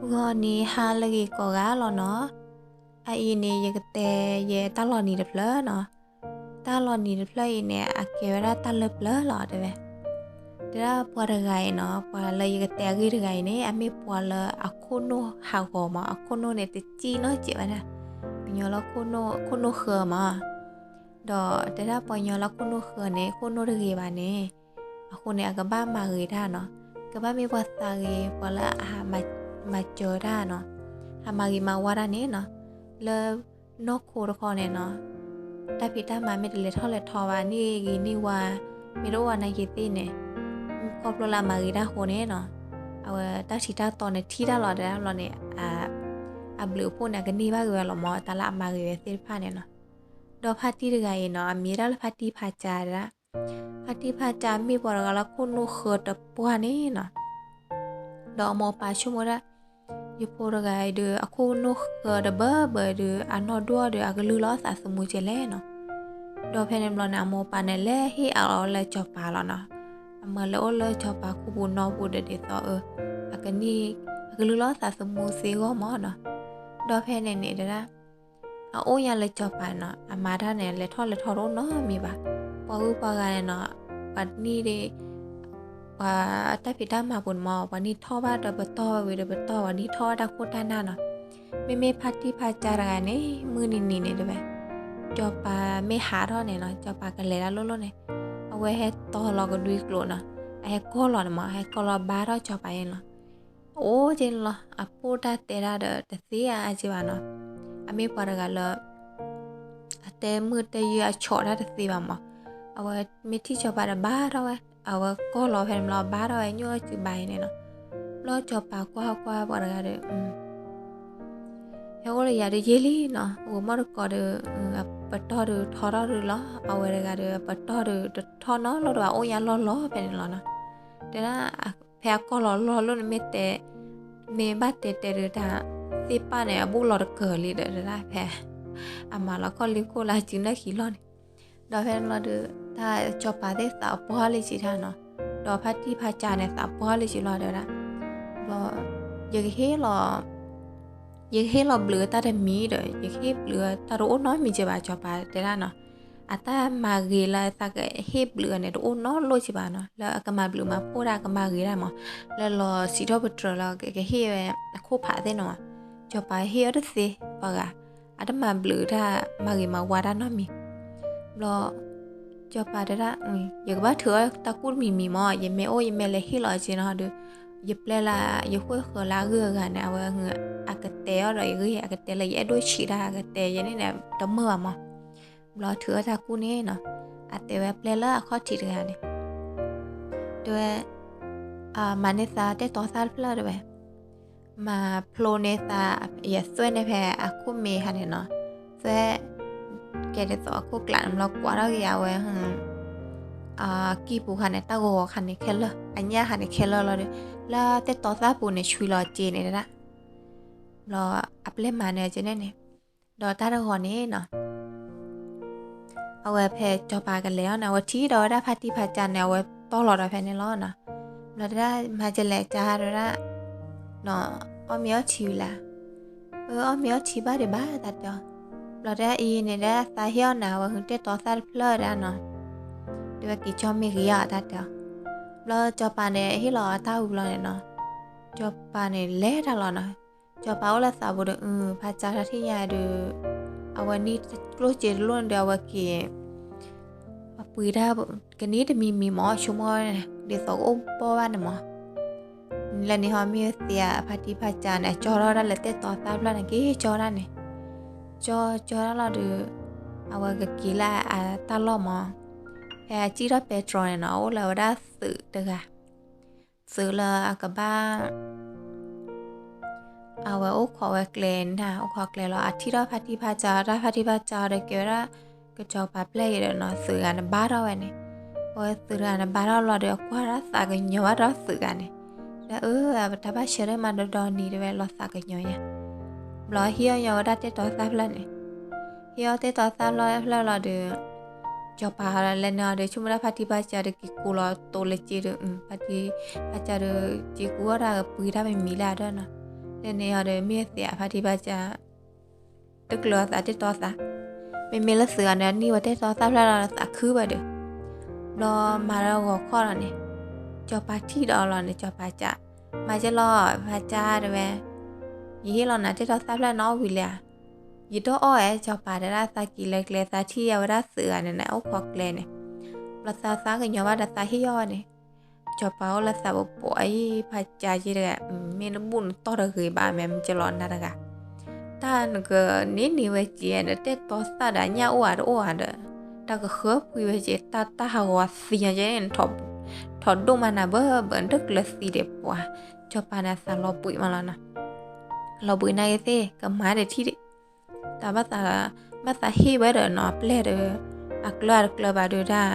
ဂီၤနံၤဟါလၢအဂ့ၤကိးဂၤလီၤနီၤ. အအံၤန့ၣ် ယကတဲယတၢ်လီၤနံၤတဖျၢၣ်နီၤ. တၢ်လီၤနံၤတဖျၢၣ်အံၤန့ၣ် အကဲဝဲဒၣ်တၢ်လၢပျၢၤလီၤတဲဝဲ. တဲဒၣ်ပှၤတဂၤအံၤနီၤ, ပှၤလၢယကတဲအဂ့ၢ်တဂၤအံၤန့ၣ် အမ့ၢ်ပှၤလၢအခိၣ်နူာ်ဟးဂီၤမး, အခိၣ်နူာ်န့ၣ် တစံၣ်နီတစဲးဘၣ်ဒၣ်. ပှၤကညီလၢခိၣ်နူာ်ဃၢမး. ဒီးတဲဒၣ်ပှၤကညီလၢခိၣ်နူာ်ဃၢန့ၣ် ခိၣ်နူာ်တဂ့ၤဘၣ်န့ၣ်, အဃိန့ၣ် အကဘၣ်မၤဂ့ၤတၢ်နီၤ. ကဘၣ်မ့ၢ်ပှၤသးဂ့ၤ, ပှၤလၢအဟးမၤစၢၤတၢ်နီၤ, ဟးမၤဂ့ၤမၤဝါတၢ်န့ၣ်နီၤ. လၢနီၢ်ခိတခီန့ၣ်နီၤ, တၢ်ဖံးတၢ်မၤမ့ၢ်တလဲၤထီၣ်လဲၤထီဘၣ်, န့ၢ်ဂ့ၤန့ၢ်ဝါ မ့ၢ်တအိၣ်ဘၣ်နာ်က့ၤသ့ၣ်န့ၣ်, ခီဖျိလၢအမၤဂ့ၤတၢ်အဃိန့ၣ်နီၤ, အဝဲတၢ်ထံးတၢ်တီန့ၣ်ထံၣ်တၢ်လီၤတဲဒၣ်ဘျီန့ၣ်, အဘျုးအဖှိၣ်န့ၣ် အကန့ၢ်ဘၣ်က့ၤဝဲလီၤမး, တၢ်လၢအမၤဂ့ၤဝဲသ့ၣ်တဖၣ်န့ၣ်နီၤ. ဒီးဖါတံၢ်တဂၤအံၤနီၤ, အမံၤဒၣ်လၢဖါတံၢ်ဖါကၠါတဲဒၣ်. ဖါတံၢ်ဖါကၠါမ့ၢ်ပှၤတဂၤလၢခိၣ်နူာ်ဃၢတပှၢ်န့ၣ်နီၤ. ဒီးအမိၢ်ပၢ်ဆိကမိၣ်ဒၣ်, ယဖိတဂၤအံၤဒီး အခိၣ်နူာ်ဃၢတဘၢဘၢဒီး အနီၢ်ဒိၣ်ဒီး အကလုၢ်လီၤသးသမူကဲလဲၣ်နီၤ. ဒီးဖဲန့ၣ်ဘျီန့ၣ် အမိၢ်ပၢ်န့ၣ် လဲၤဟ့ၣ်အီၤလၢစီၤပၤလီၤနီၤ. အမၤလဲၤအိၣ်လၢစီၤပၤခူပူၤနီၢ်ပူၤဒီး ဒ်သိးအကန့ၢ် အကလုၢ်လီၤသးသမူသ့အဂီၢ်မးနီၤ. ဒီးဖဲန့ၣ်န့ၣ်တဲဒၣ် အအိၣ်ညါလၢစီၤပၤနီၤ, အမၤတၢ်န့ၣ် လဲၤထီၣ်လဲၤထီတအိၣ်နီတမံၤဘၣ်. ပှၤဂုၤပှၤဂၤန့ၣ်နီၤ, ပှၤနံၣ်ဒ် ပှၤတၢ်ဖံးတၢ်မၤပူၤန့ၣ်မး, ပှၤနံၣ်ထီၣ်ဘၣ်ဒီးပတီၢ်ဝဲဝံၤဒီးပတီၢ်, ပှၤနံၣ်ထီၣ်ဘၣ်တၢ်ခိၣ်တၢ်နၢ်နီၤ. မ့မ့ၢ်ဖါတံၢ်ဖါကၠါတဂၤန့ၣ် မုၢ်နံၤနံၤန့ၣ်တဲဝဲ, စီၤပၤမ့ၢ်ဟးထီၣ်န့ၣ်နီၤ, စီၤပၤကလဲၤတၢ်လိၣ်လိၣ်န့ၣ်, အဝဲဟဲတီၤလီၤကဒွံကျိာ်နီၤ, အဟဲကီၢ်လီၤန့ၣ်မး, ဟဲကီၢ်လီၤဘါထီၣ်စီၤပၤန့ၣ်လီၤ. အိၣ်က့န့ၣ်လီၤ, အပိၢ်တၢ်တဲတၢ်ဒီးတသ့အါအါက့ဘၣ်နီၤ. အမ့ၢ်ပှၤတဂၤလၢ အတဲမုာ်တဲယုာ်အဆီၣ်တၢ်တသ့ဘၣ်မး. အဝဲမ့ၢ်ထံၣ်စီၤပၤဒီးဘါထီၣ်ဝဲ, အဝဲကီၢ်လီၤဖဲန့ၣ်ဘျီ ဘါထီၣ်ဝဲညိၣ်စံးဘါအံၤန့ၣ်နီၤ. ဘျီစီၤပၤကွၢ်ကွၢ်ပှၤတဂၤဒီး ဟဲအိၣ်လၢယၤဒီးယ့ၢ်လံနီၤ, ဂီၤမီၢ်တကိးဒီး ပတီၢ်ဒီးထီထီၣ်ဒီးလီၤ, အဝဲတဂၤဒီး ပတီၢ်ဒီးတထီၣ်နီတဘျီဘၣ်, အိၣ်ညါလီၢ်လီၢ်ဖဲန့ၣ်လီၤနီၤ. တဲဒၣ် ဖဲအကီၢ်လီၤလီၢ်လိၣ်န့ၣ် မ့ၢ်တဲ မ့ၢ်ဘၣ်တဲတဲဒုးတၢ်သ့ၣ်ပၣ်န့ၣ် အဘူးလီၤတကၢၤလံဒီး တဲဒၣ်ဖဲ အမၤလီၤခီၣ်လံခိၣ်လၢအစုနၢၣ်ခံလီၢ်န့ၣ်. ဒီးဖဲန့ၣ်လီၤဒီး တၢ်စီၤပၤသ့ၣ်သးပှၢ်လံစံးတၢ်နီၤ, ဒီးဖါတံၢ်ဖါကၠါန့ၣ် သးပှၢ်လံစံးလီၤတဲဝဲဒၣ်, ဒီး ယကဟ့ၣ်လီၤ ယကဟ့ၣ်လီၤဘျုးတၢ်တမံၤဒီး ယကဟ့ၣ်ဘျုးတၢ်တအိၣ်နီတမံၤက့ဘၣ် စီၤပၤတဲဒၣ်နီၤ. အတၢ်မၤဂ့ၤလၢသးကဟ့ၣ်ဘျုးန့ၣ် တအိၣ်နီတလိၣ်က့ဘၣ်နီၤ, လၢအကမၤဘျုးမၤဖှိၣ်တၢ် အကမၤဂ့ၤတၢ်မး, လၢလီၤစံးထီၣ်ပတြၢၤလၢကဟ့ၣ်ဝဲအခိၣ်ဖးသ့ၣ်နီၤမး. စီၤပၤဟ့ၣ်အီၤတသ့ပှၤဂၤ, အတမၤဘျုးတၢ် မၤဂ့ၤမၤဝါတၢ်နီတမံၤ. ဘျီ စီၤပၤတဲဒၣ် ယကဘၣ်ထုးအီၣ်တၢ်ကူၣ်တမံၤမံၤမး, ယမ့ၢ်အိၣ်ယမ့ၢ်လဲၤဟ့ၣ်လီၤက့နီၤဒီး ယပျဲလၢ ယဃိၣ်ဃၢၤလၢအဂုၤအဂၤန့ၣ် အဝဲ အကတဲအီၤဒီးယဂ့ၢ် အကတဲလၢယအဲၣ်ဒိၣ်ဆံးတၢ် အကတဲယဲန့ၣ်န့ၣ် တမုာ်ဘၣ်မး. ဘျီထုးအီၣ်တၢ်ကူၣ်န့ၣ်နီၤ, အတဲဝဲပျဲလၢအခီၣ်ထံးတဂၤန့ၣ် တဲဝဲ မၤန့ၢ်သးတဲတီၤသၣ်တဖျၢၣ်တဲဝဲ, မၤဖျိန့ၢ်သး ယသွဲၣ်န့ၢ်ဖဲအခိၣ်မ့ၢ်ခါန့ၣ်နီၤ, သွဲၣ် ကဲဒ်သိးအခိၣ်ကျးန့ၣ် ဘျီကွၢ်ထီၣ်က့ၤအဝဲ ကံၢ်ပူၤခါန့ၣ် တၢ်ဂီၤဂီၤခါန့ၣ်ခဲလၢာ် အညၣ်ခါန့ၣ်ခဲလၢာ်လီၤဒီး လၢတဲတီၤသၣ်ပူၤန့ၣ် ဆွံလီၤစ့န့ၣ်ဒၣ်. ဘျီအပျဲၢ်မၤန့ၢ်က့န့ၣ်န့ၣ်, ဒီးတၢ်တဂီၤန့ၣ်နီၤ အဝဲဖဲစီၤပၤကလဲၤအီၤန့ၣ် အဝဲထံၣ်ဒီးဝဲဒၣ်ဖါတံၢ်ဖါကၠါန့ၣ် အဝဲတီၢ်လီၤဒီးဖဲန့ၣ်လီၤနီၤ. ဘျီတဲဒၣ် မၤကလဲၤကါတဲဝဲဒၣ် နီၤ အီၣ်မ့ၤအီထံဝံၤလၢ်. အၢ အီၣ်မ့ၤအီထံဘၣ်ဒံးဘၣ် တၢ်တဲအီၤ. ဘျီတဲဒၣ်အံၤန့ၣ်ဒၣ် သးဟ့ၣ်အီၣ်နၤ အဝဲဟုတဲတီၤသၣ်တဖျၢၣ်ဒၣ်နီၤ. တဲဝဲက့ၤကၠီမ့ၢ်ဂ့ၤဧါ တၢ်တဲအီၤ. ဘျီစီၤပၤန့ၣ် ဟ့ၣ်လီၤအတၢ်ဝံၤဘျီန့ၣ်နီၤ စီၤပၤန့ၣ်လဲၤတၢ်လီၤနီၤ. စီၤပၤအိၣ်လၢသးပူၤဒီး ဖါကၠါတၢ်ထံၣ်ညါဒီး အဝဲန့ၣ်ကျိၣ်စ့တလိၣ်န့ၣ်ဒီး အဝဲက့ၤ ပှ့ၤတၢ် ကန့ၢ်တမံၤမံၤမး ဆိကမိၣ်န့ၣ် ဒ်သိးကအိၣ်ဘီၣ်ဘၣ်န့ၣ်မး. လၢန့ၣ်ဟီမ့ၢ်သ့ၣ်အဖါတံၢ်ဖါကၠါန့ၣ် ကၠီထီၣ်ဝဲဒၣ်လၢတဲတီၤသၣ်ဖျၢၣ်န့ၣ် က့ၤကၠီဒၣ်န့ၣ် ကၠီကၠီဒၣ်လီၤဒီး အဝဲကက့ၤလၢအတၢ်လီၢ်မး. ဖဲအစံၣ်ထီၣ်ပဲတြီန့ၣ်နီၤ အိၣ်လၢဝဲဒၣ်သုးတဂၤ သုးလၢအကဘၣ် အဝဲအိၣ်ခိးဝဲကျဲန့ၣ် အိၣ်ခိးကျဲလီၤ အထံၣ်ထီၣ်ဖါတံၢ်ဖါကၠါ တၢ်ဖါတံၢ်ဖါကၠါဒီးကဲဝဲဒၣ် ကစီၤပၤပျဲၢ်အံၤဒီးနီၤ သုးတဂၤန့ၣ်ဘါထီၣ်ဝဲန့ၣ် အဝဲသုးတဂၤန့ၣ်ဘါထီၣ်လီၤဒီး အကွၢ်ဒၣ်သးကညီၤဘၣ်ဒီးသုးတဂၤန့ၣ် ဒီးအၢ ပတၢ်ဘၣ်ဆၢထၢၣ်မးဒီးဒီနံၤတဲဝဲလီၤသးကညီၤညါ ဘျီဟ့ၣ်အီၣ်ညီဝဲဒၣ်တဲတီၤသၣ်ဖျၢၣ်န့ၣ် ဟ့ၣ်အီၣ်တဲတီၤသၣ်ဖျၢၣ်ဖျၢၣ်လီၤဒီး စီၤပၤလဲၤန့ၢ်အီၤဒီး ဆိကမိၣ်ဒၣ်ဖါတံၢ်ဖါကၠါဒီးက့ၤကူလီၤတိၤလၢစ့ဒီး ဖါတံၢ်ဖါကၠါဒီး က့ၤကူအီၣ်ဒၣ်ပှ့ၤတၢ်မံၤမံၤလၢအဒၢးနီၤ. တဲန့ၣ်အီၤဒီး မ့ၢ်သ့ၣ်အဖါတံၢ်ဖါစၢ် တကျၢၤအသးတဲတီသး, မ့မ့ၢ်လၢသုးဂၤန့ၣ် အနံၣ်ဝဲတဲတီသၣ်ဖျၢၣ်လီၤ သးခုဘၣ်ဒီး, ဘျီမၤဒီးဂီၤခီလီၤန့ၣ်, စီၤပၤထံၣ်ဒီးလီၤန့ၣ် စီၤပၤကး, မၤကဲလီၤ ဖါကးတဲဝဲ, ယဟ့ၣ်လီၤနၤတဲတီသၣ်ဖျၢၣ်နအီၣ်ဝံၤလံဧါ, ယတအီၣ်ဧါ စီၤပၤတဲဒၣ် သးက့ၤလၢကျဲသးထံၣ်အဝဲဒၣ်သုးဂၤန့ၣ်န့ၣ် အိၣ်ခိးကျဲန့ၣ်, ဘျီသးသးကညီၤဘၣ်ဒီးသးဟ့ၣ်အီၣ်ဝဲန့ၣ် စီၤပၤအိၣ်လၢသးပပီၤအံၤ ဖါကးက့တဂၤ, မ့ၢ်တဘူၣ်နတီၢ်တဂ့ၤဘၣ် မ့ၢ်မ့ၢ်ကလီၤနၤတဂၤ, တၢ်နကန့ၢ်န့ၢ်ဝဲက့ဒီး တဲတီသၣ်ဒီးညၣ်အိၣ်ဧါတအိၣ်ဧါဒီး, တၢ်ကဃၢဖှံဝဲက့ တၢ်တၢ်ဟးဂီၤသံညါကဲန့ၣ်, ထီၣ်ဒိၣ်မးနၤဘၢဘၢ တကျၢၤသံဒီးပှၤ, စီၤပၤန့ၣ်သးလီၤဘှံးမးလီၤနီၤ, လီၤဘှံးနာ်က့သ့ၣ် ကမၤဒီးထံၣ်ဒံး တၢ်ဘၣ်သး, ဘၣ်သးဟ့ၣ်ဝဲဒီးနီၤ အပျဲၢ်ဒီး, အကျၢၤအတကျၢၤဘၣ်ဒီးတၢ်,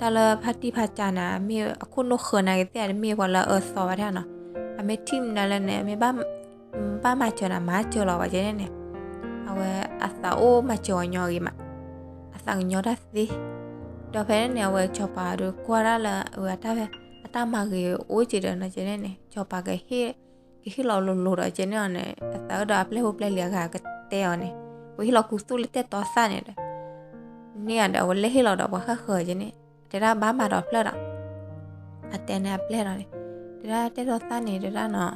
တၢ်လၢဖါတံၢ်ဖါကးန့ၣ် မ့ၢ်အခိၣ်နူာ်ဃၢၤနာ်က့သ့ၣ် တမ့ၢ်ပှၤလၢအအၢသီဘၣ်ဒၣ်နီၤ, အမ့ၢ်ထံၣ်မနုၤလဲၣ်န့ၣ် မ့ၢ်ဘၣ်မၤစၢၤနၤ မၤစၢၤလီၤဝဲကဲန့ၣ်န့ၣ်, အဝဲအသးအိၣ်မၤစၢၤဝဲညီဂ့ၤမး, အသးကညီၤတၢ်သ့, ဒီးဖဲန့ၣ်န့ၣ် အဝဲစီၤပၤဒီးကွၢ်ဒၣ်လၢအတၢ်ဖဲ, အတၢ်မၤဂ့ၤအိၣ်က့ဒီးနီၤကဲန့ၣ်န့ၣ် စီၤပၤကဟ့ၣ် ကဟ့ၣ်လီၤလိၤလိၤဒီးကဲန့ၣ်အီၤန့ၣ် အသးအိၣ်ဒီးအပျဲၢ်ဖိပျဲၢ်လံၤအဂၤကတဲအီၤန့ၣ်, ဝဲဟ့ၣ်လီၤခူသူၣ်လၢတဲတီသၣ်န့ၣ်ဒီး, န့ၢ်ဧါဒီး အဝဲလဲၤဟ့ၣ်လီၤဒီးပှၤဃၣ်ဃၢၤကဲန့ၣ်, တဲဒၣ်ဘၣ်မၤဒီးဖျၢၣ်ဒီး, အတဲန့ၣ်အပျဲၢ်ဒီးန့ၣ်, တဲဒၣ်တဲတီသၣ်န့ၣ်တဲဒၣ်နီၤ,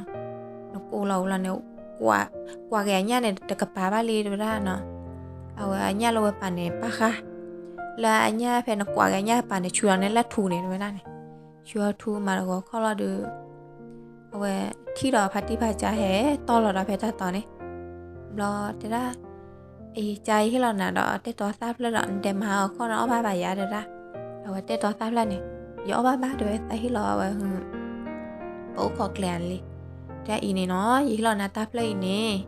နကိးလီၤဝံၤလီၤန့ၣ်, ကွၢ်က့ၤအညၣ်န့ၣ် တကပၤဘၣ်လံတဲဝဲဒၣ်နီၤ, အဝဲအညၣ်လၢဝဲပာ်န့ၣ် ပၣ်ဃါ, လၢအညၣ်ဖဲနကွၢ်က့ၤအညၣ်ပာ်န့ၣ် ဆူလီၤန့ၢ်လၢထူန့ၣ်တဲဝဲဒၣ်န့ၣ်, ဆူအထူမၤတဂီၤခီလီၤဒီး အဝဲထံၣ်ဒီးဖါတံၢ်ဖါကါဟဲတီၢ်လီၤဒီးဖဲတၢ်တီၤန့ၣ်, ဘျီတဲဒၣ်, အံၤ ကါယဟ့ၣ်လီၤနၤဒီးတဲတီသၣ်ဖျၢၣ်ဒီး နဒဲးမၤအီၤခီနအီၣ်ဘၣ်ဘၣ်ယၤတဲဒၣ်, အဝဲတဲတီသၣ်ဖျၢၣ်န့ၣ်, ယအီၣ်ဘၣ်ဘၣ်တဲဝဲသးဟ့ၣ်လီၤအဝဲ, ပအိၣ်ခိးကျဲဧါန့ၣ်လံ, တဲဒၣ်အံၤန့ၣ်နီၤ ယဟ့ၣ်လီၤနၤတၢ်ဖျၢၣ်အံၤန့ၣ်,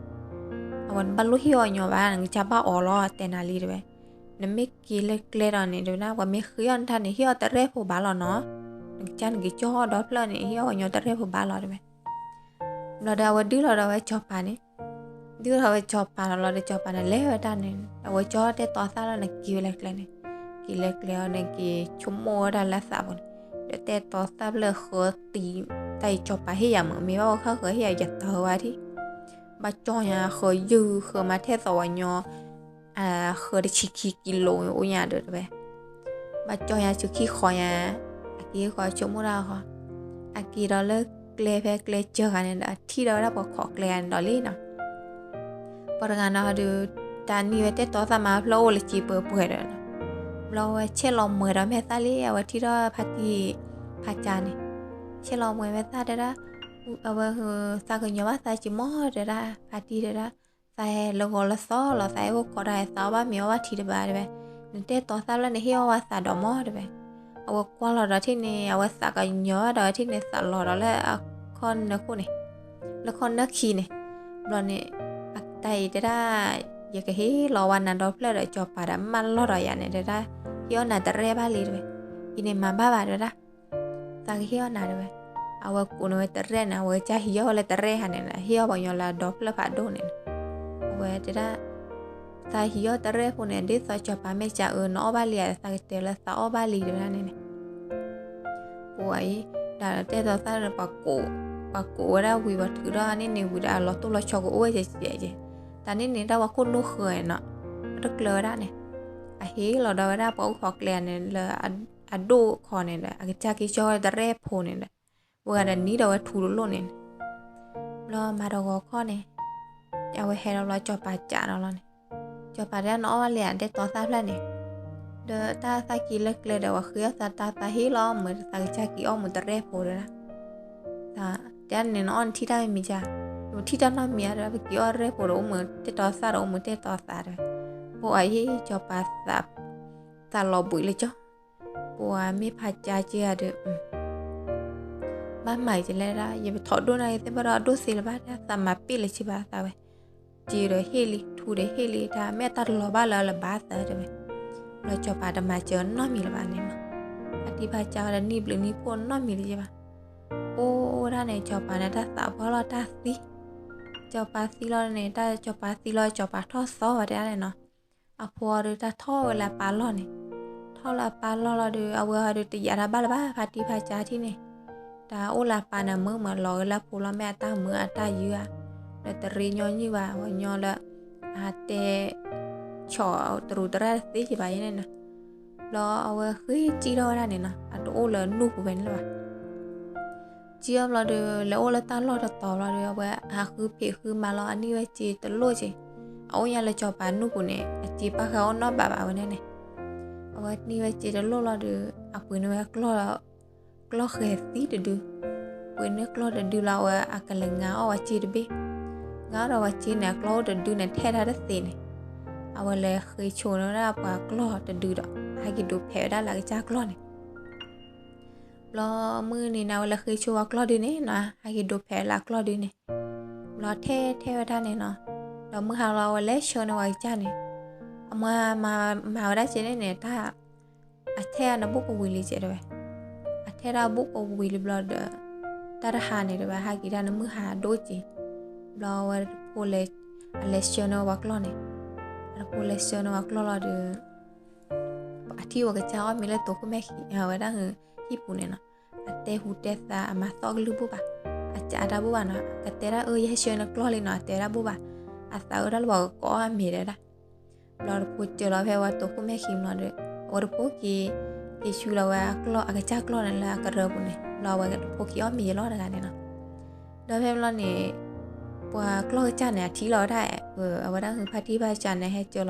အဝဲနဘၣ်လိၣ်ဟ့ၣ်အီၤညီဘၣ် နကစၢ်ဘၣ်အီၤလီၤတဲနၤလံတဲဝဲ, နမ့ၢ်က့ၤလၢကျဲဒီးန့ၣ်တဲဝဲဒၣ် ပှၤမ့ၢ်ဃ့အီၣ်နတၢ်န့ၣ် ဟ့ၣ်အီၤတရဲၣ်ဖိဘၣ်လီၤနီၤ, နကစၢ်နက့ၤကၠီဒီဖျၢၣ်န့ၣ် ဟ့ၣ်အီၤညီတရဲၣ်ဖိဘၣ်လီၤတဲဝဲ, ဘျီဒီးအဝဲဒုးလီၤဒီးဝဲစီၤပၤန့ၣ်, ဒုးလီၤဝဲစီၤပၤလီၤလီၤဒီးစီၤပၤန့ၣ် လဲၤဝဲတၢ်န့ၣ် အဝဲကၠီတဲတီသၣ်လီၤန့ၣ် က့ၤဝဲလၢကျဲန့ၣ်, က့ၤလၢကျဲအီၤန့ၣ် က့ၤဆိကမိၣ်ဝဲဒၣ်လၢသးပူၤန့ၣ်, ဒီးတဲတီသၣ်ဖျၢၣ်ဃၢတံၢ်, တၢ်အံၤစီၤပၤဟ့ၣ်ယၤမုာ် မ့ၢ်ဘၣ်ဝဲဃၣ်ဃၢၤဟ့ၣ်ယၤယတၢ်ဝဲဒၣ်ထံၣ်, ဘၣ်ကၠီညါဃၢယုၢ်ဃၢမၤထဲသိးဝဲညီ ဃၢတဆံခံကံလိၤအိၣ်ညါဒီးတဲဝဲ, ဘၣ်ကၠီညါဆူခံဃီညါ, အက့ၤဃီဆိကမိၣ်တၢ်ဃီ, အက့ၤဒီးလၢကျဲဖဲကျဲစၢၤဂၤန့ၣ်ဒီး ထံၣ်ဒီးဝဲဒၣ်ပှၤခိးကျဲဂၤန့ၣ်ဒီးလံနီၤ, ပှၤတဂၤန့ၣ်ဒီး, တၢ်နံၣ်ဝဲတဲတီသၣ်မၤဖျၢၣ်အိၣ်လၢကံပှဲၤပှဲၤဒီး, ဘျီဝဲဆဲးလီၤမှဲဒီးမဲာ်သၣ်လံ အဝဲထံၣ်ထီၣ်ဖါတံၢ်ဖါကါန့ၣ်, ဆဲးလီၤမှဲမဲာ်သၣ်တဲဒၣ်, အဝဲ, သးကညီၤဘၣ်သးက့ၤမီၢ်တဲဒၣ် ဖါတံၢ်တဲဒၣ်, သးဟဲလၢဂီၤလၢသီလီၤ သးဟဲအိၣ်ခိးတၢ် သးအီၣ်ဘၣ်မ့ၤအီၣ်ဘၣ်ထံတဘၣ်တဲဝဲ, နတဲတီသၣ်ဖျၢၣ်န့ၣ် ဟ့ၣ်အီၣ်ဝဲသးဒီးမီၢ်တဲဝဲ, အဝဲကွၢ်လီၤဒီးထံၣ်န့ၣ် အဝဲသးကညီၤဘၣ်ဒီးထံၣ်န့ၣ် သးလီၤဒီးလၢအခီၣ်နၢခိၣ်န့ၣ်, လၢခီၣ်နၢခံန့ၣ်, ဘျီန့ၣ်, တၢ်အံၤတဲဒၣ်, ယကဟ့ၣ်လီၤဝဲနၤဒီဖျၢၣ်ဒီးစီၤပၤဒီးမၢလီၢ်ဒီးယၤန့ၣ်တဲဒၣ်, ဟ့ၣ်အီၣ်နၤတရဲၣ်ဘၣ်လံတဲဝဲ, အံၤန့ၣ်မၤဘၣ်ဘၣ်တဲဝဲဒၣ် သးကဟ့ၣ်အီၣ်နၤတဲဝဲ, အဝဲကိးန့ၢ်ဝဲတရဲၣ်န့ၣ် အဝဲကစၢ်ဟံးအီၣ်ဝဲလၢတရဲၣ်ဟါန့ၣ် ဟ့ၣ်အီၣ်ပှၤညီလၢအဒီဖျၢၣ်ဖးဒိၣ်န့ၣ်, အဝဲတဲဒၣ်, သးဟံးအီၣ်တရဲၣ်ဖိန့ၣ် ဒ်သိးစီၤပၤမ့ၢ်ကးအၢ နအီၣ်ဘၣ်လံဧါ သးကတဲလၢသးအီၣ်ဘၣ်လံတဲဝဲဒၣ်န့ၣ်န့ၣ် ပှၤအံၤ, ဒီးတဲတီသၣ်န့ၣ် ပှၤကိးဝဲဒၣ်ဝံၤ ပှၤထုးထီၣ်န့ၢ်န့ၣ်ဝံၤဒီး အလီၤတိၢ်လီၤဆီကအိၣ်ဝဲကဲကဲကဲ, တၢ်န့ၣ်န့ၣ် တၢ်ပှၤခိၣ်နူာ်ဃၢၤနီၤ, တကျၢၤဝဲဒၣ်န့ၣ်, အဟ့ၣ်လီၤဒီးဝဲဒၣ်ပှၤအိၣ်ခိးကျဲန့ၣ် လၢအဒိၣ်ခီန့ၣ်ဒီး အကစၢ်က့ၤကၠီဝဲတရဲၣ်ဖိန့ၣ်ဒီး, ဝဲဂၤဒီးနံၤဒီးဝဲထူတလိၣ်န့ၣ်န့ၣ် ဘျီမၤတဂီၤခီန့ၣ်, အဝဲဟဲဒီးလီၤ စီၤပၤကးဒီးလီၤန့ၣ်, စီၤပၤတဲဒၣ်နအီၣ်ဘၣ်လံဧါ တဲတီသၣ်ဖျၢၣ်န့ၣ်, ဒီးတၢ်သးက့ၤလၢကျဲဒီး ပှၤဃ့အီၣ်သးတၢ် သးဟ့ၣ်လီၤမုာ် သးကစၢ်က့ၤအီၣ်မုာ်တရဲၣ်ဖိတဲဒၣ်, တဲန့ၣ်နအီၣ်နထံၣ်တၢ်မံၤမံၤဧါ, ပထံၣ်တၢ်နီတမံၤဧါဒီး ပက့ၤအီၣ်တရဲၣ်ဖိဒီးအိၣ်မုာ်တဲတီသၣ်ဒီးအိၣ်မုာ်တဲတီသးတဲဝဲ, ပှၤအံၤ စီၤပၤ သးလီၤဘှံးလၢကၠီ ပှၤမ့ၢ်ဖးကၠါက့ဂၤဒီး ဘၣ်မၤကလဲၣ်ဒၣ် ယပထီၣ်ဒိၣ်န့ၣ်သ့ၣ်ဘၣ်ဒီးအဒိၣ်သ့လၢၤဘၣ် သးမၤပ့ၢ်လၢၤဘၣ်သးဝဲ, စ့ဒီးဟ့ၣ်လံ ထူဒီးဟ့ၣ်လံ တၢ်မ့ၢ်အတၢ်တလီၤဘၣ်လၢၤလၢၤဘၣ်သးတဲဝဲ, ဘျီစီၤပၤတမၤစၢၤနီတမံၤလၢၤဘၣ်န့ၣ်နီၤ, ဖါတံၢ်ဖါကၠါဝဲဒီးနံၣ်ဘျုးနံၣ်ဖှိၣ်နီတမံၤလၢၤဘၣ်, အိၣ်ဝဲဒၣ်န့ၣ် စီၤပၤန့ၣ် တၢ်သးပှၢ်လီၤတၢ်သံ, စီၤပၤသံလီၤန့ၣ် တၢ်စီၤပၤသံလီၤ စီၤပၤထီၣ်သီဝဲတဲဒၣ်န့ၣ်နီၤ, အဖိအီၤဒီးတၢ်ထီၣ်ဝဲလၢအပၢ်လီၢ်န့ၣ်, ထီၣ်လၢအပၢ်လီၢ်လီၤဒီး အဝဲအီၤဒီးတယာ်တၢ်ဘၣ်လၢၤဘၣ် ဖါတံၢ်ဖါကၠါထံၣ်န့ၣ်, တၢ်အိၣ်လၢအပၢ်န့ၣ် မုာ်မးလီၤဂ့ၤလၢအဖိလီၤ မ့ၢ်အတၢ်မုာ်အတၢ်ယုၢ်ဧါ, ဒီးတရ့ညီနုၢ်ဘၣ် အဝဲညီလၢ အတဲ ဆီၣ်တရူးတရၣ်တသ့က့ဘၣ်ယဲန့ၣ်နီၤ. ဘျီအဝဲဃ့စံၣ်ထီၣ်ဝဲဒၣ်န့ၣ်နီၤ အတအိၣ်လၢနူၢ်ပူၤဖဲန့ၣ်လၢၤဘၣ်. စံၣ်ထီၣ်ဘျီဒီး လဲၤအိၣ်လၢတၢ်လီၢ်တတီၤဘျီဒီး အဝဲဟးဃုဖံးဃုမၤလီၤ အနံၣ်ဝဲစ့တလိၣ်က့, အအိၣ်ညါလၢစီၤပၤနူၢ်ပူၤန့ၣ် အစ့ပာ်ဃာ်အီၣ်နီတဘၣ်ဘၣ်ဝဲန့ၣ်န့ၣ်. အဝဲနံၣ်ဝဲစ့တလိၣ်လီၤဒီး အပှ့ၤန့ၢ်ဝဲ ကျီၢ်ဃဲၤသံတဒု, ပှ့ၤန့ၢ်ကျီၢ်တဒုလီၤ အဝဲအကလဲၤငါအီၣ်ဝဲစ့တဘ့ၣ်, ငါအီၣ်ဒီးဝဲစ့န့ၣ် အကျီၢ်အိၣ်တဒုန့ၣ် ထဲၣ်တၢ်တသ့န့ၣ်, အဝဲလဲၤဃ့ဆိန့ၢ်ဝဲဒၣ်ပှၤကျီၢ်တဒုဒီး ဟဲက့ၤဒိးဖဲးဝဲဒၣ်လၢအကစၢ်ကျီၢ်န့ၣ် ဘျီမုၢ်နံၤန့ၣ် အဝဲလဲၤဃ့ဆိဝဲကျီၢ်ဒုန့ၣ်နီၤ ဟဲက့ၤဒိးဖဲးလၢအကျီၢ်ဒုန့ၣ်, ဘျီထဲထဲဝဲဒၣ်န့ၣ်နီၤ, ဒီးမုၢ်ဟါလီၤ အဝဲလဲၤဆှၢန့ၢ်ဝဲကစၢ်န့ၣ်, အမၤမၤဝဲဒၣ်ကဲန့ၣ်န့ၣ် တၢ် အထဲအနဘူးကဝံၤလံကဲတဲဝဲ, အထဲတၢ်ဘူးကဝံၤလံဘျီဒီး တၢ်တဟါန့ၣ်တဲဝဲ ဟဲက့ၤတၢ်နမုၢ်ဟါဒိၣ်က့ၤ, ဘျီဝဲတဖိလဲၤ အလဲၤဆှၢန့ၢ်ဝဲကျီၢ်န့ၣ်, အတဖိလဲၤဆှၢန့ၢ်ဝဲကျီၢ်လီၤဒီး အထံၣ်ဝဲကစၢ်အီၣ်မ့ၤလၢတိခိၣ်မဲာ်ခံ အဝဲဒၣ်ဟံၣ်ပူၤန့ၣ်နီၤ, အတဲဟူတဲသါ အမၤသီၣ်ကလုၢ်ဘၣ်ဘၣ်, အစးတၢ်ဘၣ်ဘၣ်နီၤ, ကတဲဒၣ်အၢ ယဟဲဆှၢနကျီၢ်လံနီၤ အတဲဒၣ်ဘၣ်ဘၣ်, အသးအၢတၢ်လၢပှၤကကိးအီၣ်အမ့ၤတဲဒၣ်, ဘျီတဖိစၢၤလီၤဖဲဝဲတိခိၣ်မဲာ်ခံဘျီဒီး အဝဲတဖိက့ၤ က့ၤဆူလီၤဝဲအကစၢ်ကျီၢ်န့ၣ်လၢအကရၢပူၤန့ၣ် ဘျီဝဲတဖိက့ၤအီၣ်မ့ၤယလီၢ်တဂၤန့ၣ်နီၤ, ဒီးဖဲဘျီန့ၣ် ပှၤကျီၢ်ကစၢ်န့ၣ် အထံၣ်လီၤဝဲဒၣ် အဝဲဒၣ်ဟုဖါတံၢ်ဖါစးန့ၣ် ဟဲစၢၤလီၤအကျီၢ်,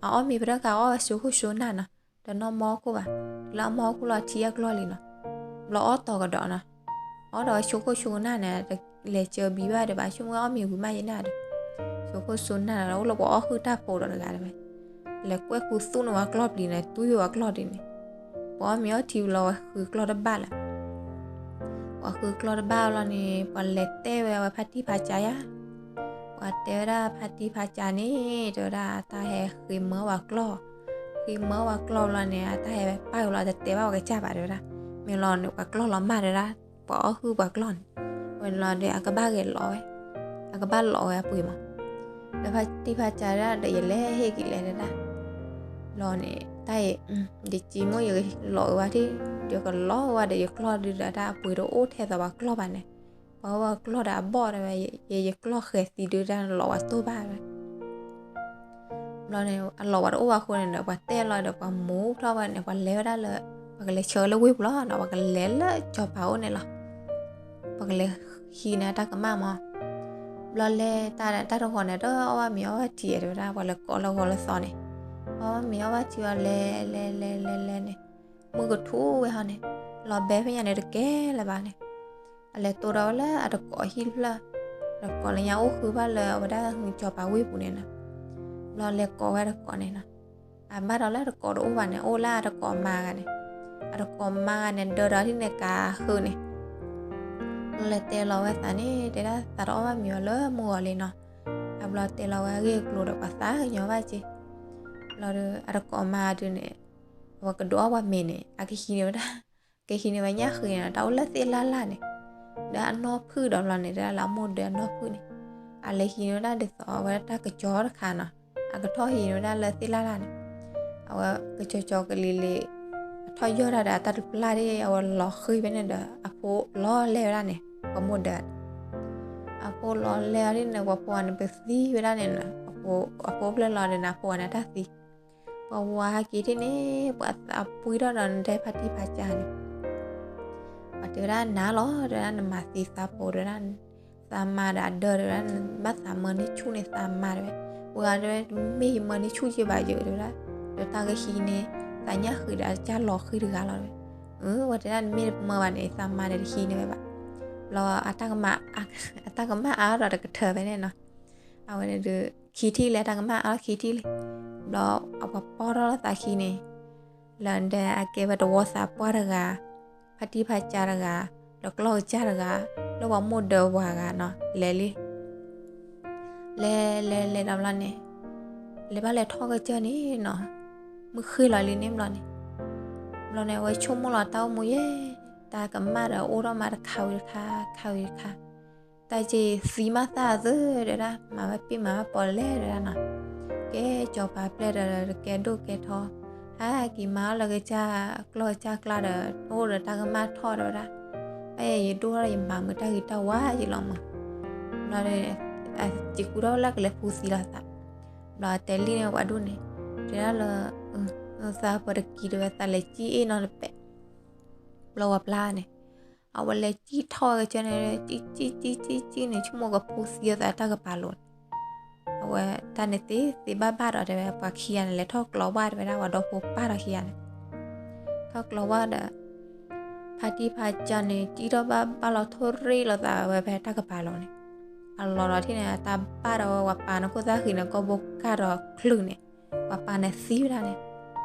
အအီၣ်မ့ၤပတၢ်ကးအီၣ်ဝဲဆိခိၣ်ဆိနၢ်နီၤ, တနီၣ်မီခိၣ်ဘၣ်, လၢအမီခိၣ်လီၤထံအကျီၢ်လံနီၤ, ဘျီအီၣ်တီၤကဒီးနီၤ, အီၣ်ဒီးဝဲဆိခိၣ်ဆိနၢ်န့ၣ် လဲၤစၢၤဘံဘၣ်ဒီးဘၣ် ဆိကမိၣ်အီၣ်မ့ၤဝံၤမးယဲန့ၣ်ဒီး ဆိခိၣ်ဆိနၢ်လီၤ အိၣ်လၢပှၤအီၣ်ဟုၣ်တၢ်ဖိးဒီးတဂၤတဝဲ, လဲၤကွဲၢ်ကူသူၣ်န့ၢ်ဝဲကျီၢ်ပျံၤန့ၣ် တူၢ်ယိာ်ဝဲကျီၢ်ဒုန့ၣ်, ပှၤအီၣ်မ့ၤအီၣ်ထံလီၤဝဲဃုကျီၢ်တဘၣ်လၢၤ, ပှၤဃုကျီၢ်တဘၣ်လီၤန့ၣ် ပှၤလဲၤတဲဝဲအဝဲဖါတံၢ်ဖါစးယါ ပှၤတဲဝဲဒၣ်ဖါတံၢ်ဖါစးန့ၣ် တဲဝဲဒၣ် အတၢ်ဟဲဃ့မၢဝဲကျီၢ်, ဃ့မၢဝဲကျီၢ်ဘျီန့ၣ် အတၢ်ဟဲပာ်ဝဲလီၤ တတဲဘၣ်ပှၤကစၢ်ဘၣ်တဲဝဲဒၣ်, မ့ၢ်လီၤန့ၣ် ပှၤကျီၢ်လီၤမၢ်တဲဝဲဒၣ်, ပှၤအီၣ်ဟုၣ်ပှၤကျီၢ်န့ၣ်, ဝဲန့ၣ်လီၤဒီး အကဘၣ်ဂဲၤလီၤဝဲ, အကဘၣ်လီၤဝဲအပှ့ၤမး, ဒီးဖါတံၢ်ဖါစးဒၣ်ဒီး ယလဲၤဟ့ၣ်က့ၤလဲၤတဲဒၣ်, ဘျီန့ၣ် တၢ်အံၤ ယစံးမိၣ်ယကလီၤဝဲဒၣ်, ယကလီၤဝဲဒၣ်ဒီးယကျီၢ်ဒုဒီးတၢ်အပှ့ၤတအိၣ်ထဲသိးပှၤကျီၢ်ဘၣ်န့ၣ်, ပှၤဝဲကျီၢ်ဒီးအဘီၣ်တဲဝဲ, ယ ယကျီၢ်ဃဲၤသံဒုတၢ်လီၤဝဲတိၢ်ဘၣ်ဝဲ ဘျီန့ၣ် အလီၤဝဲတအိၣ်ဘၣ်အဃိန့ၣ်ဒီး ပှၤတဲလီၤဒီး ပှၤမူထီၣ်ဝဲန့ၣ် ပှၤလဲၤဝဲဒၣ်လၢ ပှၤကလဲၤဆှၢလၢဝ့ၢ်ပူၤလီၤနီၤ, ပှၤကလဲၤလၢစီၤပၤအိၣ်န့ၣ်လီၤ, ပှၤကလဲၤဟံးန့ၢ်တၢ်ကမၣ်မး, ဘျီလဲၤတၢ်တဂီၤန့ၣ် တအီၣ်ဘၣ်မ့ၤအီၣ်ဘၣ်ထံတဲဝဲဒၣ်, ပှၤလဲၤကိးလၢဂီၤလၢသီန့ၣ်, အီၣ်ဘၣ်မ့ၤအီၣ်ဘၣ်ထံဝဲလဲၤလဲၤလဲၤလဲၤလဲၤန့ၣ်, မုၢ်ကထူၣ်ဝဲဟီန့ၣ်, လီၤဘဲဖဲညါန့ၣ်တကဲလၢၤဘၣ်န့ၣ် အလဲၤတိၢ်ဒီးဝဲလၢအတကိးဟံၣ်တဖျၢၣ်, တကိးလၢညါအိၣ်ဃုဘၣ်လၢအဝဲဒၣ်စီၤပၤဝ့ၢ်ပူၤန့ၣ်နီၤ, ဘျီလဲၤကိးဝဲတကိးန့ၣ်နီၤ, အဘၣ်ဒီးလၢအတကိးတအိၣ်ဘၣ်န့ၣ် အိၣ်လၢအတကိးမါဂၤန့ၣ်, အတကိးမါဂၤန့ၣ် ဒၢဒီးဒ်န့ၣ်ကးဃုာ်န့ၣ် ဘျီလဲၤတဲလီၤဝဲသးန့ၣ် တဲဒၣ်သးတအီၣ်ဘၣ်မ့ၤအီၤလၢမုၢ်ဂီၤလံနီၤ, အဘျီတဲလီၤဝဲအဂ့ၢ်အကျိၤဒီးပှၤသးကညီၤဘၣ်က့ၤ, ဘျီဒီးအတကိးမါဒုန့ၣ် အဝဲကဒုးအီၣ်ပှၤမ့ၤန့ၣ် အကဟံးန့ၢ်ဝဲဒၣ်, ကဟံးန့ၢ်ဝဲညၣ်ဃ့န့ၣ် တၢ်အိၣ်လၢသ့ၣ်လၢ်လၢ်န့ၣ်, ဒီးအနီၢ်ဖုၣ်ဒီးဘျီန့ၣ် တဲဒၣ်လၢအမိၢ်ဒၢအနီၢ်ဖုၣ်န့ၣ်, အလဲၤဟံးန့ၢ်ဝဲဒၣ်ဒ်သိးအဝဲဒၣ်တၢ်ကစီတခါနီၤ, အကထီၣ်ဟံးန့ၢ်ဝဲဒၣ်လၢသ့ၣ်လၢ်လၢ်န့ၣ်, အဝဲကစီကစီကလံၤလံၤ, အထီၣ်ယီၢ်တၢ်ဒီးအတၢ်တပျၢ်ဒ် အဝဲလီၤဃံၤဖဲန့ၣ်ဒီး အဖိလီၤလဲၢ်ဝဲဒၣ်န့ၣ် ပှၤမိၢ်ဒၢ အဖိလီၤလဲၢ်အီၤဒ်န့ၣ် ပှၤဖိန့ၣ်ပသံဝဲဒၣ်န့ၣ်, အဖိဖျၢၣ်လီၤဒီးန့ၣ် အဖိန့ၣ်တၢ်သံ, ပှၤဝၤဟဲက့ၤဒ်န့ၣ် ပှၤသးပှံထီၣ်ဒီးနတဲဖါတံၢ်ဖါစးန့ၣ်, ပှၤတဲဝဲဒၣ်နၤလီၤ တဲဝဲဒၣ်နမၤသံသးဖိတဲဝဲဒၣ်, သးမါဒီးအဒၢတဲဝဲဒၣ် နဘၣ်သးမၢန့ၢ်ဆူၣ်န့ၣ်သးမါတဲဝဲ, ပှၤတဲဝဲ မ့ၢ်ယမၢန့ၢ်ဆူၣ်က့ဘၣ်ယိာ်တဲဝဲဒၣ်, ဒီးတၢ်ကဟံးန့ၢ် သးညၣ်ဃ့ဒီးအကစၢ်လီၤဃံၤတဂၤလီၤတဲဝဲ, အဝဲတဲဒၣ်နမ့ၢ်တမၢဘၣ်န့ၣ် သးမါန့ၣ်တဟံးန့ၢ်ဝဲဘၣ်, ဘျီအတၢ်ကမၣ် အတၢ်ကမၣ်အါထီၣ်ဒီးတကထၢၢ်ဖဲန့ၣ်နီၤ, အဝဲန့ၣ်ဒုး ခံထံၣ်လဲၣ် တၢ်ကမၣ်အါထီၣ်ခံထံၣ်လံ, ဘျီအပှၤပီၢ်ထီၣ်လီၤသးခံန့ၣ်, လၢဒဲအကဲဝဲတဝီသးပှၢ်တဂၤ, ဖါတံၢ်ဖါစးတဂၤ, ဒီးကျီၢ်ကစၢ်တဂၤ, လၢပှၤမိၢ်ဒၢဝၤဂၤနီၤ လဲၤလံ လဲၤလဲၤလဲၤဒီးဘျီန့ၣ်, လဲၤဘၣ်လဲၤထီၣ်ကစၢၢ်န့ၣ်နီၤ, မုၢ်ဃ့ၢ်လီၤလံန့ၣ်ဘျီန့ၣ်, ဘျီန့ၣ် အဝဲဆိကမိၣ်လီၤတၢ်အိၣ်မူယဲ, တၢ်ကမၣ်ဒီးအိၣ်ထီၣ်မးတခါဝံၤတခါ ခါဝံၤတခါ, တၢ်က့ၤသံမးသၣ်အသၢတဲဒၣ် မၤဘၣ်ပ့ၢ်မၤဘၣ်ပိာ်လဲၣ်တဲဒၣ်နီၤ, ကဲစီၤပၤပျဲၢ်ဒီး တကဲဒိၣ်ကဲထီ, ဟဲက့ၤမၤအီၣ်လၢကစၢ်ကျီၢ်ကစၢ်ကျါဒီး အိၣ်ဒီးတၢ်ကမၣ်ထီၣ်တဲဝဲဒၣ်, ဘၣ်ယဲယဒိၣ်ထီၣ်ဒီးယမၤမုာ်တၢ်ဂ့ၤတၢ်ဝါယလီၤမုာ်, ဘျီ စံးကူထီၣ်ဝဲလၢကလဲၤဖှူသံလိာ်သး, ဘျီတဲလံန့ၣ်ပှၤဒိၣ်န့ၣ်, တဲဒၣ်လၢ သးပှၤတကံၤတဲဝဲ သးလဲၤစံၣ်အ့ၣ်နီတပဲာ်, ဘျီဝဲပျၢ်န့ၣ်, အဝဲလဲၤစံၣ်ထီၣ်ဝဲကစၢၢ်န့ၣ် စံၣ်စံၣ်စံၣ်စံၣ်စံၣ်န့ၣ် ဆိကမိၣ်ကဖှူသံအသးတၢ်ကပၤလိၤန့ၣ်, အဝဲတၢ်န့ၣ်သ့သ့ဘၣ်ဘၣ်ဒီးတဲဝဲ ပှၤခံဂၤန့ၣ် လဲၤထီၣ်ကျီဝၢ်တဲဝဲဒၣ် ပှၤဒီဖိပၢ်ထီၣ်ခံဂၤန့ၣ်, ထီၣ်ကျီဝၢ်ဒီး ဖါတံၢ်ဖါစၢ်န့ၣ် စံၣ်ထီၣ်ဘၣ်ဘၣ်လီၤထိၣ်ရ့ၣ်လိာ်သးဝဲဖဲတၢ်ကပၤလိၤန့ၣ်, အလီၤဒီးထံၣ်န့ၣ် အတၢ်ဘၣ်ဒီးဝဲပှၤပၢ်န့ၣ် ခိၣ်သၣ်ဃံးန့ၣ် ကိာ်ဘိကၢ်ဒီးချုးန့ၣ်, ပှၤပၢ်န့ၣ်သံဝဲဒၣ်န့ၣ်,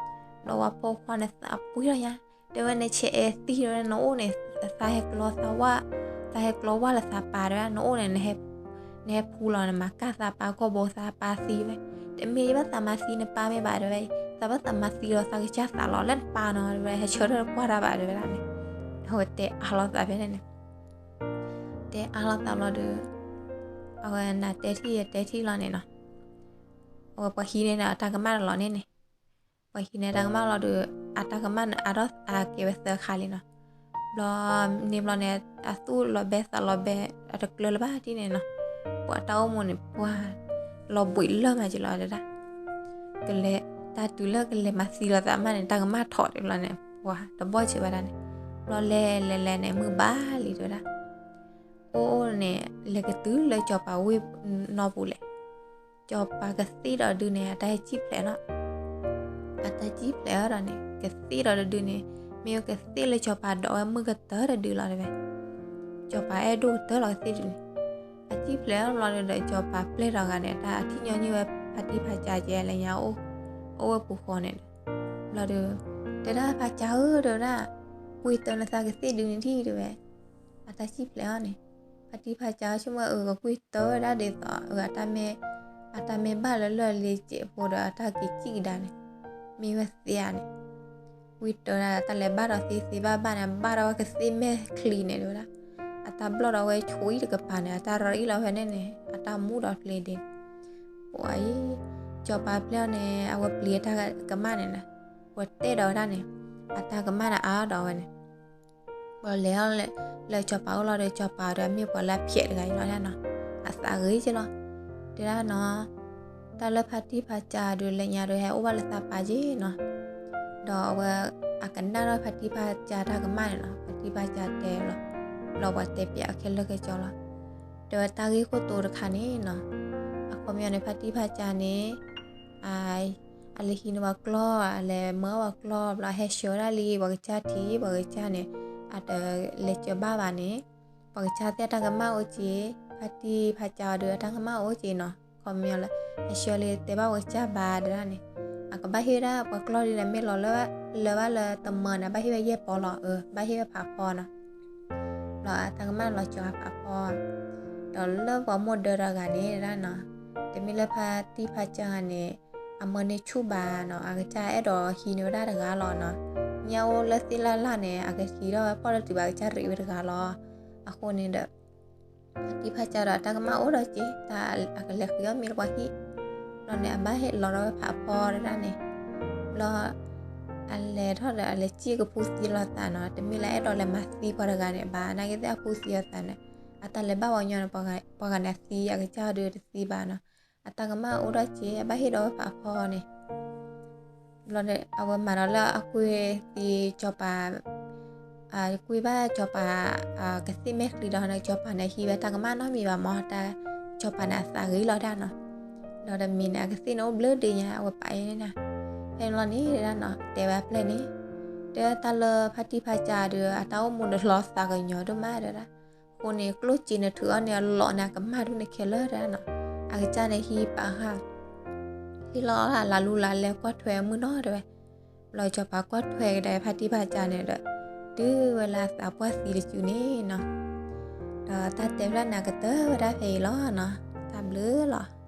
ဘျီဝဲဖိခွါန့ၣ်သးပှံၢ်ထီၣ်ညါ, တဲဝဲန့ၣ် ဆဲးအဲၣ်သံတဲဝဲ နအိၣ်န့ၣ် သးဟဲကျီသးဝၣ်, သးဟဲကျီဝၣ်လၢသးပၢ်တဲဝဲ နအိၣ်န့ၣ် နဟဲဖှူလီၤန့ၣ် မၤကၢ်သးပၢ်ကိာ်ဘိသးပၢ်သံဝဲ, တမ့ၢ်ဘၣ်သးမၤသံနပၢ်မ့ၢ်ဘၣ်တဲဝဲ, သးဘၣ်သးမၤသံလီၤသးကစၢ်သးလီၤ လၢနပၢ်နီၤတဲဝဲ ဟဲဆၢထၢၣ်တကွၢ်တၢ်ဘၣ်တဲဝဲဒၣ်န့ၣ်, အဝဲတဲအါလိာ်သးဖဲန့ၣ်န့ၣ်, တဲအါလိာ်သးဘျီဒီး အဝဲနၤတဲထံၣ်ယတဲထံၣ်လီၤန့ၣ်နီၤ, အဝဲပှၤဟံးန့ၢ်အတၢ်ကမၣ်တလီၤန့ၣ်န့ၣ်, ပှၤဟံးန့ၢ်တၢ်ကမၣ်လီၤဒီး အတၢ်ကမၣ်န့ၣ်အါထီၣ်အကဲဝဲသၢခါလံနီၤ, ဘျီန့ၣ်ဘျီန့ၣ် အသူၣ်လီၤဘဲသးလီၤဘဲ အတကျၢၤလၢၤဘၣ်ဒ်န့ၣ်နီၤ, ပှၤတၢ်အိၣ်မူန့ၣ် ပှၤလီၤဘှံးလၢၢ်မးက့ၤလီၤတဲဒၣ်, ကလဲၤတၢ်တုၤလၢကလဲၤမၤသံလီၤသးမးန့ၣ် တၢ်ကမၣ်ထီၣ်တဘျီန့ၣ် ပှၤတဘီၣ်စံးဝဲဒၣ်န့ၣ်, ဘျီလဲၤလဲၤလဲၤန့ၣ် မုၢ်ဘၣ်လံတဲဝဲဒၣ်, အိၣ်အိၣ်န့ၣ် လဲၤကတုၤလၢစီၤပၤဝ့ၢ်နီၢ်ပူၤလဲၣ်, စီၤပၤကသ့ၣ်ဒီးဒုန့ၣ် အတၢ်ဟဲစံၣ်ဖျဲးနီၤ, အတၢ်စံၣ်ဖျဲးအီၤဒီးန့ၣ် ကသ့ၣ်ဒီးတဒုန့ၣ် မ့ၢ်ကသ့ၣ်လၢစီၤပၤဒိးဝဲမုၢ်ကတၢၢ်တဒုလီၤတဲဝဲ, စီၤပၤအဲၣ်ဒိၣ်ကတၢၢ်လီၤကသ့ၣ်ဒုန့ၣ်, အစံၣ်ဖျဲးအီၤဘျီဒီး စီၤပၤပျဲၢ်ထီၣ်ဂၤန့ၣ် တၢ်အထံၣ်ညီနုၢ်ဝဲဖါတံၢ်ဖါစၢ်ကဲလဲၣ်ညါ အိၣ်ဝဲပူၤဃီန့ၣ်ဒီး, ဘျီဒီး တဲဒၣ်ဖါစၢ်ဧၢတဲဝဲဒၣ်, ကွံာ်တၢ်နသးကသ့ၣ်ဒုန့ၣ်ထံၣ်တဲဝဲ, အတၢ်စံၣ်ဖျဲးအီၤန့ၣ်, ဖါတံၢ်ဖါစၢ်ဆိကမိၣ်အကကွံာ်တၢ်ဝဲဒၣ်ဒ်သိး အတၢ်မ့ၢ်ဘၣ်လၢလၢၢ်လံစဲးဖိဒီး အတၢ်က့ၤစံၣ်ကဒါန့ၣ်, မ့ၢ်ဝဲသ့ဧါန့ၣ်, ကွံာ်တၢ်တၢ်လဲၤဘၣ်ဒီးသ့သ့ဘၣ်ဘၣ်န့ၣ် ဘၣ်ဒီးဝဲကသ့ၣ်မဲာ်ချံန့ၣ်တဲဝဲဒၣ်, အတၢ်ဘျီၣ်ဒီးဝဲဆိအံၤတကပၤန့ၣ် အတၢ်ရ့လီၤဖဲန့ၣ်န့ၣ် အတၢ်မူဒီးပျ့ၤဒ့န့ၣ်, ပှၤအံၤ, စီၤပၤပျဲၢ်အီၤန့ၣ် အဝဲပျံၤအတၢ်ကမၣ်န့ၣ်, ပှၤတဲဒီးဝဲဒၣ်န့ၣ်, အတၢ်ကမၣ်န့ၣ်အါဒီးဝဲန့ၣ် ပှၤလဲၤအီၤလၢစီၤပၤအိၣ်လီၤဒီး စီၤပၤဒီးအမ့ၢ်ပှၤလၢအဖျဲးတဂၤအံၤလီၤဒၣ်နီၤ, အသးဂ့ၤက့လီၤ, တဲဒၣ်နီၤ, တၢ်လၢဖါတံၢ်ဖါစၢ်ဒုးလဲၤညါဒီးဟဲအိၣ်ဘၣ်လၢသးပၢ်က့နီၤ, ဒီးအဝဲ အကနၣ်ထီၣ်ဖါတံၢ်ဖါစၢ်တၢ်ကမၣ်န့ၣ်နီၤ, ဖါတံၢ်ဖါစၢ်တဲလီၤ, ဘျီပှၤတဲပျးအခဲလၢာ်ခဲဆ့လီၤ, တဲဝဲတၢ်ဂ့ၢ်ခိၣ်တိတခါန့ၣ်နီၤ, အခီပညီန့ၣ် ဖါတံၢ်ဖါစၢ်န့ၣ် အလဲၤဟံးန့ၢ်ပှၤကျီၢ် အလဲၤမၢပှၤကျီၢ် ဘျီဟဲဆှၢဝဲဒၣ်လံ ပှၤကစၢ်ထံး ပှၤကစၢ်န့ၣ် အတလဲၤစၢၤဘၣ်ဘၣ်န့ၣ်, ပှၤကစၢ်သ့ၣ်တၢ်ကမၣ်အိၣ်က့ၤ, ဖါတံၢ်ဖါစၢ်အီၤဒီးအတၢ်ကမၣ်အိၣ်က့ၤနီၤ, ခီပညီလၢ ဟဲဆှၢလံတဲဘၣ်ပှၤကစၢ်ဘၣ်ဒၣ်န့ၣ်, အကဘၣ်ဟ့ၣ်ဝဲဒၣ်ပှၤကျီၢ်ဒ်န့ၣ် မ့ၢ်လီၤလၢ လၢဘၣ်လၢတမၢန့ၣ် ဘၣ်ဟ့ၣ်ဝဲယဲၢ်ပီလီၤ, အဘၣ်ဟ့ၣ်ဝဲဖးဖီနီၤ ဘျီအတၢ်ကမၣ်လီၤကၠီၤဖးဖီ, ဒီးလၢပှၤမိၢ်ဒၢတဂၤန့ၣ်ဒၣ်နီၤ, တမ့ၢ်လၢဖါတံၢ်ဖါစၢ်ဂၤန့ၣ် အမၢန့ၢ်ဆူၣ်ဘၣ်နီၤ, အကစၢ်အဲၣ်ဒိးဟံးန့ၢ်ဝဲဒၣ်တဂၤလီၤနီၤ, မ့ၢ်အအိၣ်လၢသ့ၣ်လၢ်လၢ်န့ၣ် အကဟံးထီၣ်ဝဲဖီၣ်လၢတုၤဘၣ် အကစၢ်ရံးဝဲတဂၤလီၤ, အဃိန့ၣ်ဒီး ဖါတံၢ်ဖါစၢ်ဒီးအတၢ်ကမၣ်အိၣ်ဒီးက့ၤ တၢ်အကလဲၤဃ့အီၣ်မ့ၤလၢပှၤဟံၣ်, ဘျီန့ၣ် အဘၣ်ဟ့ၣ်လီၤထီၣ်ဝဲဖးဖီဒၣ်န့ၣ်, ဘျီ အလဲၤထီၣ်ဒီးအလဲၤစံၣ်ကဖူသံလိာ်သးနီၤ, တမ့ၢ်လၢအဲၣ်ဒိးလဲၤမၤသံပှၤတဂၤန့ၣ်ဘၣ်, နာ်က့သ့ၣ်အဖူသံလိာ်သးန့ၣ်, အတၢ်လဲၤဘၣ်ပှၤကညီန့ၣ် ပှၤဂၤန့ၣ်အသံ အကစၢ်ဒုးတသံဘၣ်နီၤ, အတၢ်ကမၣ်အိၣ်ဒီးက့ၤ အဘၣ်ဟ့ၣ်ဒီးဝဲဖးဖီန့ၣ် ဘျီန့ၣ် အဝဲမၤဒီးလၢအကွံာ်သံစီၤပၤ, ကွံာ်ဘၣ်စီၤပၤ ကသ့ၣ်မဲာ်ချံဒီးန့ၣ် စီၤပၤန့ၣ် ဟံးဝဲတၢ်ကမၣ်နီတမံၤဘၣ်မး, တၢ်စီၤပၤန့ၣ် အသးဂ့ၤလီၤဒၣ်နီၤ, ဒီးတမံၤန့ၣ် အကသ့ၣ်န့ၣ်အိၣ်ဘျၢဒ့ညါ အဝဲပာ်အီၤန့ၣ်, ဖဲန့ၣ်လီၤန့ၣ်ဒၣ်နီၤ တဲဝဲအပျဲၢ်န့ၣ်, တဲတၢ်လၢဖါတံၢ်ဖါစၢ်ဒီး အတၢ်အိၣ်မူဒီးလီၤသးကညီၤဒိၣ်မးတဲဒၣ်, အဃိန့ၣ် ကျိၣ်စ့န့ၣ်ထုးအီၣ်န့ၣ် အလီၤန့ၣ် အကမၣ်ဒိၣ်န့ၣ်ခဲလၢာ်တဲဒၣ်နီၤ, အကစၢ်န့ၣ်ဟံးပာ်ဃာ် ဟ့ၣ်လီၤလၢလၤလူလၤလဲ ကွၢ်ထွဲမုၢ်နီၤတဲဝဲ, ဘျီစီၤပၤကွၢ်ထွဲကဒါဖါတံၢ်ဖါစၢ်န့ၣ်ဒီး တုၤဝဲလၢအသးပှၢ်သံတစုန့ၣ်နီၤ, ဒီးတၢ်တဲဖျါန့ၣ် ကတၢၢ်ဝဲဒၣ်ဖဲအံၤလီၤနီၤ, တၢ်ဘျုးလီၤ.